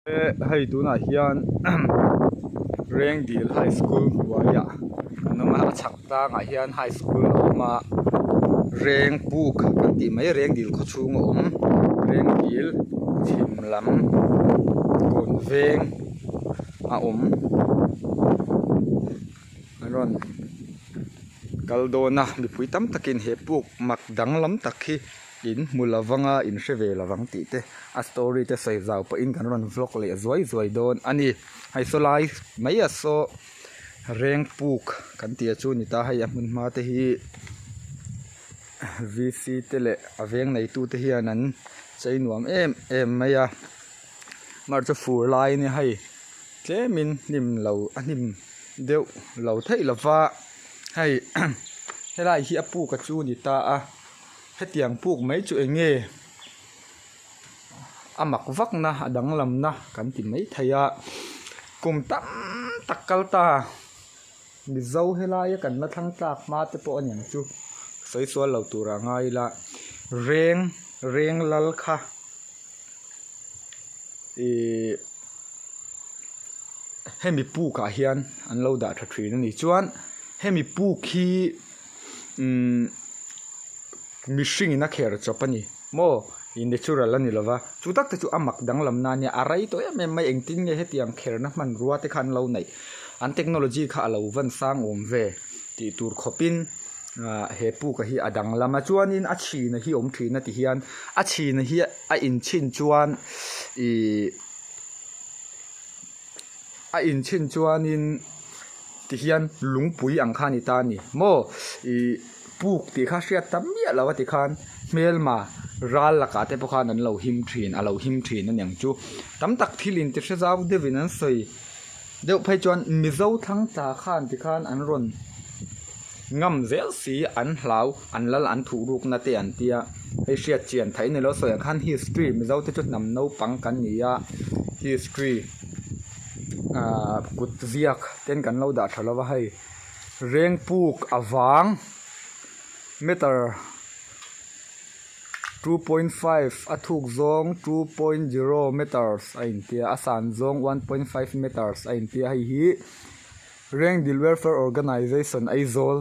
Hei tunah hian Rengdil high school hnuaiah an awm a a chhak tlangah hian high school a awm a Rengpuk kan tih mai Rengdil khaw chhung a awm Rengdil chhim lam kawn veng a awm an rawn kal dawn a mipui tam takin he puk mak danglam tak hi. In hmu lo vanga in hre ve lo vang tih te a story te sawi zau pawhin kan rawn vlog leh zuai zuai dawn a ni. Hei saw lai mai a saw Rengpuk kan tih a chu ni ta hei a hmun hma te hi V C te leh a veng neitu te hian an chei nuam em em mai a mar chu fur lai a nia hei tlemin hnim lo a hnim deuh lo theih lo va hei helai hi a puk a chu ni ta a. Hetiang puk mai chu eng nge a mak vak na a danglam na kan ti mai thei a kum tam tak kal ta mizo helaia kan la thlang tlak hma te pawh a niang chu sawi sual lo tur a ngai ila reng reng lal kha ihh hemi puk ah hian an lo dah tha thin a ni chuan hemi puk hi umm mihring in a kher chawp a ni maw ih natural a ni lova chu tak te chu a mak danglam na ania a rei tawh em em mai engtin nge hetiang kherna hmanrua te kha an lo neih an technology kha a lo van sang awm ve tih tur khawp in ah he puk a hi a danglam a chuanin a chhina hi awm thin a ti hian a chhina hi a inchhin chuan ihh. A inchhin chuanin tihian lungpui ang kha a ni ta a ni maw ih puk tih kha hriat tam miah lo a tikhan hmelma ral lakah te pawh khan an lo him thin a lo him thin a niang chu tam tak thil in ti hre zau deuhin an sawi deuh phei chuan mizo thlang tla khan tikhan an rawn ngam zel si an hlau an lal an thuh rukna te an tia hei hriat chian theih a ni lo sawi ang khan history mizo te chu hnam naupang kan ni a history ahh kut ziak ten kan lo dah tha lo va hei Rengpuk avang meter 2.5 a thuk zawng 2.0 meters a intia a san zawng 1.5 meters a intia hei hi. Rengdil Welfare Organisation Aizawl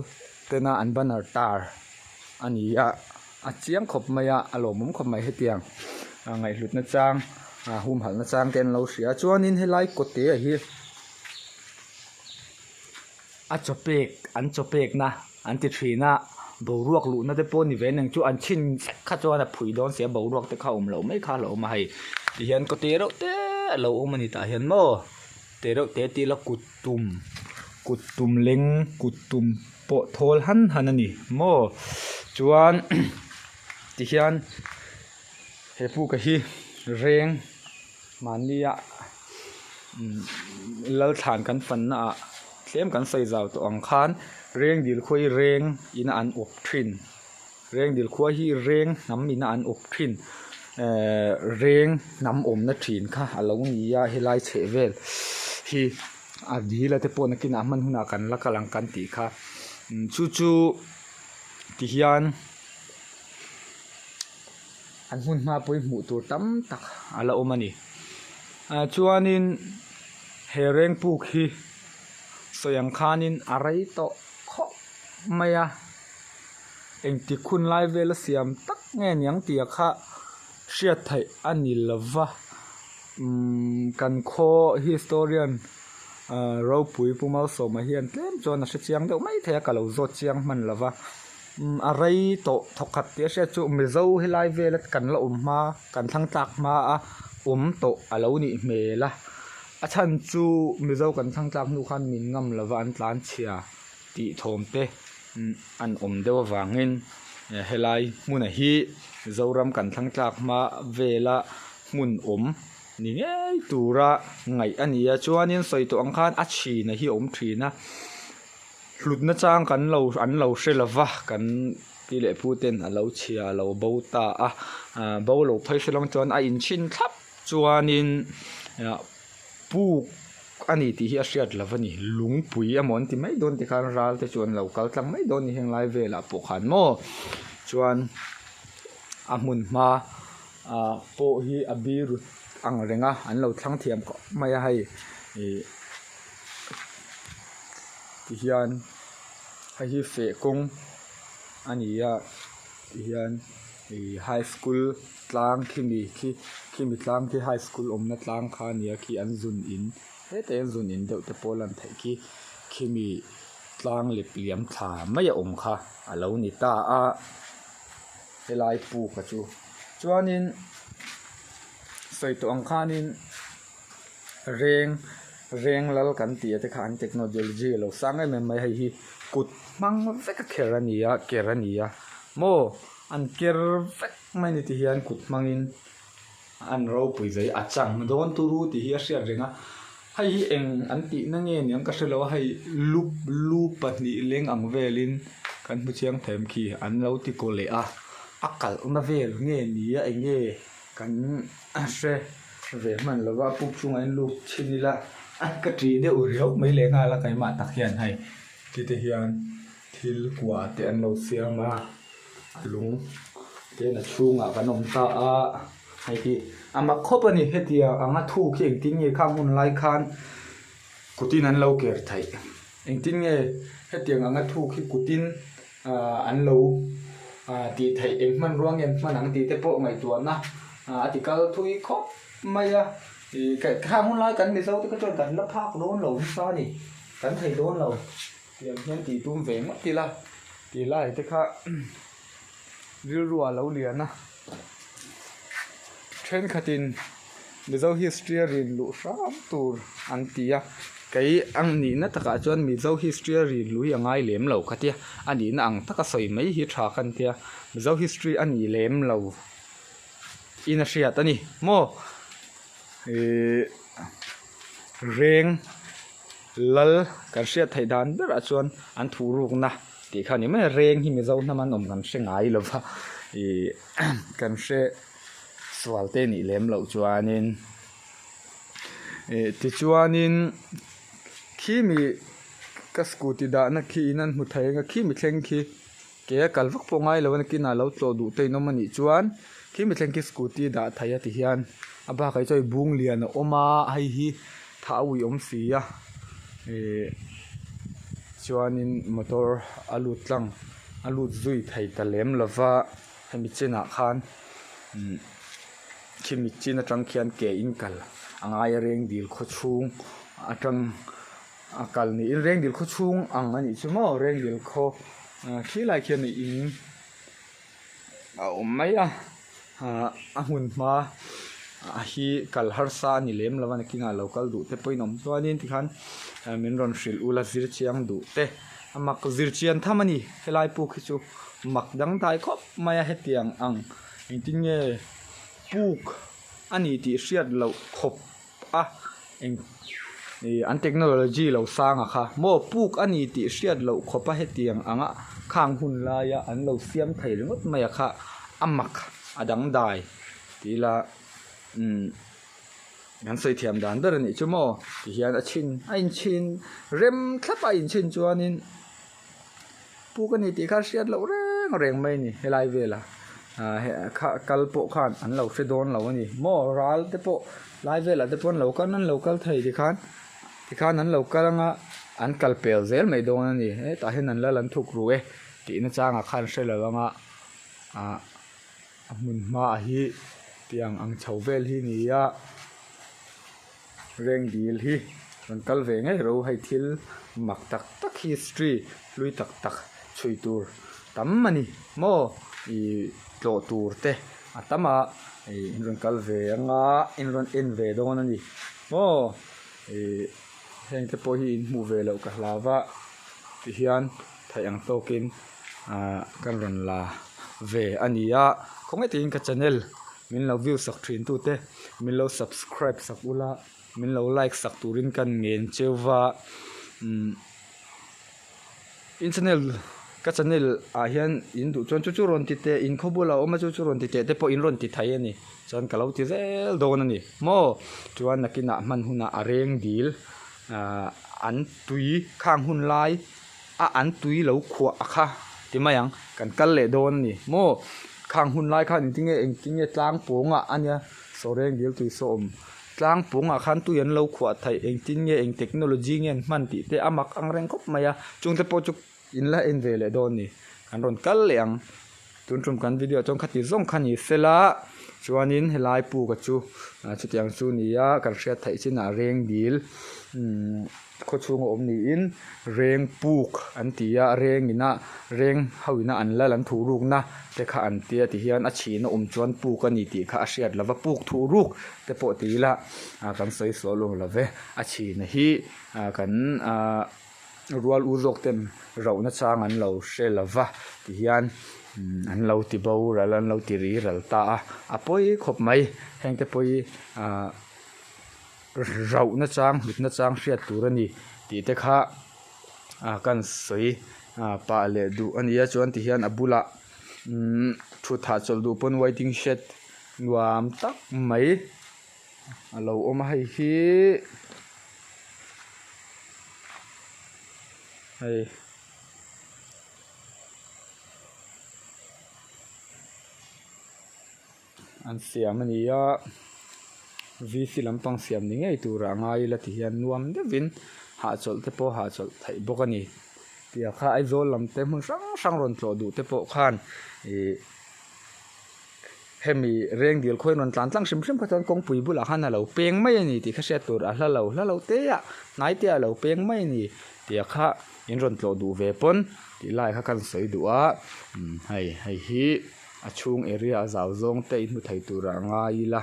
tena an banner tar a ni a, a chiang khawp mai a, a lawmawm khawp mai hetiang ngaihhlutna chang humhalhna chang te an lo hria a chuanin helai kawte ah hi a chaw pek an chaw pekna an ti thin a boruak luhna te pawh ni ve nang chu an chhin vek kha chuan a phui dawn sia boruak te kha awm loh mai kha a lo awm a hei tihian kawte reuh te a lo awm a ni tah hian maw. Te reuh te tih la kut tum kut tum leng kut tum pawh thawl han han a ni maw chuan tihian he puka hi reng mahnia lalthlan kan fanna ah tlem kan sawi zau tawh ang khan reng dil khawi reng in a an awp thin. Rengdil khua hi reng hnam ina an awp thin ehh reng hnam awmna thin kha a lo ni a helai chheh vel hi a dil a te pawh nakinah hman hunah kan la kal ang kan tih kha chu chu tihian an hmun hma pawhin hmuh tur tam tak a la awm a ni ah chuanin he rengpuk hi sawi ang khanin a rei tawh khawp mai a. Engtik hun lai vela siam tak nge niang tih kha hriat theih a ni lova umm kan khaw historian ah ropui Pu Malsawma hian tlem chuan a hre chiang deuh mai thei a ka lo zawt chiang hman lova umm a rei tawh thawkhat tih a hriat chu Mizo helai vela kan la awm hma kan thlang tlak hma a awm tawh a lo nih hmel a a chhan chu Mizo kan thlang tlak hnu khan min ngam lova an tlan chhia. Tih thawm te an awm deuh avangin helai hmunah hi Zoram kan thlang tlak hma vela hmun awm ni ngei tura ngaih a ni a chuanin sawi tawh ang khan a chhina hi a awm thin a hlutna chang kan lo an lo hre lova kan pi leh pu ten a lo chhia a lo bo ta a bo lo phei hre lawng chuan a inchhin thlap chuanin Puk a ni tih hi a hriat lo a ni. Lungpui emaw an ti mai dawn tikhan ral te chu an lo kal tlang mai dawn a ni heng lai velah pawh khan maw. Chuan a hmun hma ah pawh hi a biru ang reng a an lo thlang thiam khawp mai a hei ih ti hian hei hi feh kawng a ni a ti hian ih high school tlang khimi khi khimi tlang khi high school awmna tlang kha a ni a khi an zun in hetah hian zun in deuh te pawh a lan theih khi khimi tlang lep liam thla mai a awm kha a lo ni ta a helai puk a chu chuanin sawi tawh ang khanin reng reng lal kan tih te kha an technology a lo sang em em mai hei hi kut hmang vek a kher a ni a ker a ni a maw an ker vek mai ni ti hian kut hmangin an ropui zai a chang dawn turu tih hi a hriat reng a hei hi eng an tihna nge niang ka hrelo a hei lu lu pahnih leng ang velin kan hmu chiang them khi an lo ti kaw leh a a kalhna vel nge ni a eng nge kan hre ve hman lo va puk chungah hian lut chhin ila ka ṭih deuh riau mai leh nghal a keimah tak hian hei tite hian thil kua te an lo siam a lung te a chhungah kan awm ta a hei hi a mak khawp a ni hetiang anga thuk hi engtin nge khang hun lai khan kutin an lo ker theih engtin nge hetiang anga thuk hi kutin ah an lo ah tih theih eng hmanrua nge an hman ang tih te pawh ngaihtuahna ah a ti kal thui khawp mai a ih khang hun lai kan mizo te kha chuan kan la phak dawn lo nasa a ni kan thei dawn lo. Tiang hian tih tum ve ngawt ila tih lai te kha rilru ah lo lian a thenkhatin Mizo history a rin luh hram tur an ti a kei ang nihna takah chuan Mizo history a rin luh hi a ngai lem lo ka tia a nihna ang taka sawi mai hi tha ka tia Mizo history a ni lem lo in a hriat a ni maw ihh reng. Lal kan hriat theih dan berah chuan an thuh rukna tih kha a ni mai a, reng hi Mizo hnam an awm kan hre ngai lo va, ih kan hre sual te nih lem loh chuanin ih tichuanin khimi ka scooty dahna khi in an hmu thei ang a khimi thleng khi ke a kal vak pawh ngai lo a nakinah lo tlawh duh te in awm a nih chuan khimi thleng khi scooty dah thei a ti hian a bakah hi chuan bung lian a awm a hei hi. Thah a ui awm si a ih chuanin motor a lut tlang a lut zui thei ta lem lo va hemi chinah khan umm khimi chin atang khian ke in kal a ngai a reng dil khaw chhung atang a kal niin reng dil khaw chhung ang a nih chu maw reng dil khaw khilai khian in a awm mai a. Ahh a hmun hma hi kal harsa a ni lem lo a nakinah lo kal duh te pawhin awm chuanin tikhan min rawn hrilh ula zir chiang duh te a mak zir chian tham a ni helai puk hi chu mak dangdai khawp mai a hetiang ang engtin nge puk a ni tih hriat loh khawp a eng ih an technology lo sang a kha maw puk a ni tih hriat loh khawp a hetiang anga khang hun laia an lo siam thei ringawt mai a kha a mak a dangdai tih ila umm an sawi thiam dan ber a nih chu maw ti hian a chhin a inchhin rem thlap a inchhin chuanin. Puk a ni tih kha hriat loh reng reng mai a ni helai velah ah kha kal pawh khan an lo hre dawn lo a ni maw ral te pawh lai velah te pawh an lo kal an lo kal thei tikhan tikhan an lo kal anga an kal pel zel mai dawn a ni hetah hian an lal an thuk ru e tih na changah khan hre lo anga ah a hmun hmaah hi tiang ang chho vel hi a ni a. Reng dil hi rawn kal ve ngei ro hei thil mak tak tak history hlui tak tak chhui tur tam a ni maw ih tlawh tur te a tam a ih in rawn kal ve anga in rawn en ve dawn a ni maw ih heng te pawh hi in hmuh ve loh ka hlau va tihian theih ang tawkin ah kan rawn la ve a ni a khawngaih takin ka channel min lo view sak thin tute min lo subscribe sak ula min lo like sak turin ka ngen cheu va umm in channel ka channel ah hian in duh chuan chu chu rawn ti teh in khaw bulah awm a chu chu rawn ti teh te pawh in rawn ti thei a ni chuan ka lo ti zel dawn a ni maw chuan nakinah hman hunah a reng dil ahh an tui khang hun lai. a an tui lo khuah a kha ti mai ang kan kal leh dawn a ni maw khang hun lai khan engtin nge engtin nge tlang pawng ah a nia Saw Rengdil tui saw awm tlang pungah khan tui an lo khuah theih engtin nge eng technology nge an hman tih te a mak ang reng khawp mai a chungte pawh chu in la en ve leh dawn a ni kan rawn kal leh ang tun tum kan video ah chuan khati zawng kha ni sela chuanin helai puk a chu chutiang chu ni a kan hriat theih chinah Rengdil umm. Khaw chhunga awm niin reng puk an ti a reng ina reng ho ina an lal an thuh rukna te kha an tia ti hian a chhina awm chuan puk a ni tih kha a hriat lova puk thuh ruk te pawh ti ila ah kan sawi sual awm lo ve a chhina hi ah kan ah rual u zawk ten rauhna chang an lo hre lova ti hian an lo ti boral an lo ti ri ral ta a a pawi khawp mai heng te pawh hi ah. Rauhna chang hlutna chang hriat tur a ni tih te kha ah kan sawi ah pah leh duh a nia chuan tihian a bulah umm thut hahchawlh duh pawn waiting shed nuam tak mai a lo awm a hei hi hei. An siam a ni a vc lampang siam ni ngei turah a ngai ila ti hian nuam deuhin hahchawlh te pawh hahchawlh theih bawk a ni tia kha Aizawl lam te hmun hrang hrang rawn tlawh duh te pawh khan ih hemi Rengdil khawiin rawn tlan tlang hrim hrim kha chuan kawngpui bulah khan a lo peng mai a ni tih kha hriat tur a hla lo hla lo te ah hnai te ah a lo peng mai a ni tia kha in rawn tlawh duh ve pawn tih lai kha kan sawi duh a hei hei hi. A chhung area a zau zawng te in hmu thei tur ah ngai ila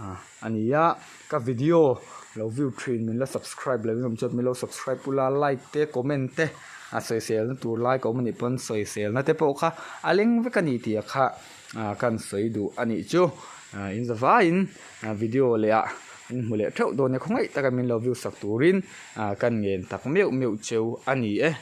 ah a ni a ka video lo view thin min la subscribe lo in awm chuan min lo subscribe ula like te comment te a sawisel na tur lai ka awm anih pawn sawisel na te pawh kha a leng vek a ni tih ah kha ah kan sawi duh a nih chu ah in zavaiin video leh ah in hmu leh theuh dawn nia khawngaih taka min lo view sak turin ah kan ngen tak meuh meuh cheu a ni e.